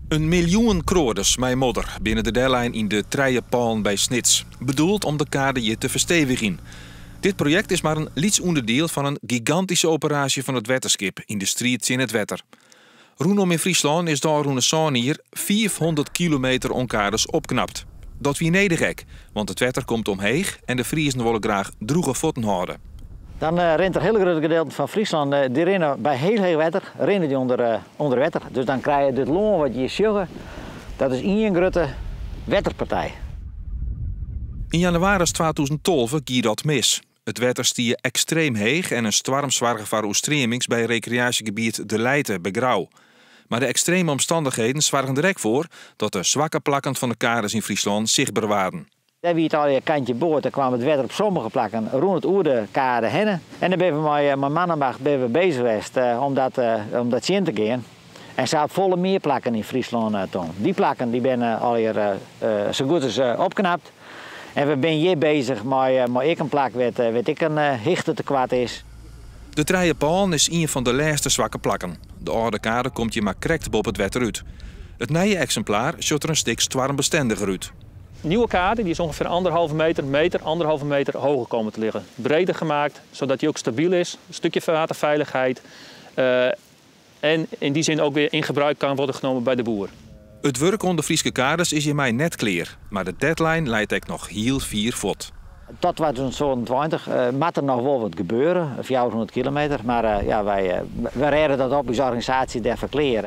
In miljoen kroades mei modder binne der dellein yn de Trije Pôlen by Snits, bedoeld om de kade hjir te ferstevigjen. Dit projekt is mar in lyts ûnderdiel fan in gigantyske operaasje fan it wetterskip yn de striid tsjin it wetter. Rûnom yn Fryslân is de ôfrûne 7 jier 500 kilometer oan kades opknapt. Dat wie nedich ek, want it wetter komt omheech en de Friezen wolle graach drûge fuotten hâlde. Dan rint der hiele grutte gedeelten fan Fryslân, dy rinne by hiel heech wetter, rinne dy ûnder wetter. Dus dan krije je dit lân wat je hjir sjogge, dat is ien grutte wetterpartij. Yn jannewaris 2012 gie dat mis. It wetter stie ekstreem heech en in stoarm soarge foar oerstreamings by rekreaasjegebiet De Lijte by Grou. Mar de ekstreme omstannichheden soargen der ek foar dat de swakke plakken fan de kades yn Fryslân sichtber waarden. Dêr wie it allegear kantje board, dêr kwam it wetter op sommige plakken rûn it oer de kade hinne. En dêr binne we mei man en macht binne we bezich west om dat tsjin te gean. En sa op folle mear plakken yn Fryslân toan. Dy plakken dy binne allegear sa goed as opknapt. En we binne hjir bezich mei ek in plak wêr't ek in hichtetekoart is. De Trije Pôlen is ien fan de lêste swakke plakken. De âlde kade komt hjir mar krekt boppe it wetter út. It nije eksimplaar sjocht der in stik stoarmbestindiger út. Nieuwe kade die is ongeveer anderhalve meter, meter, anderhalve meter hoger komen te liggen. Breder gemaakt, zodat die ook stabiel is. Een stukje waterveiligheid. En in die zin ook weer in gebruik kan worden genomen bij de boer. It wurk oan de Fryske kades is hjirmei net klear, mar de deadline leit ek noch hiel fier fuort. Tot 2027 moat der noch wol wat gebeure, 400 kilometer. Mar ja, wy rêde dat op, ús organisaasje dêrfoar klear.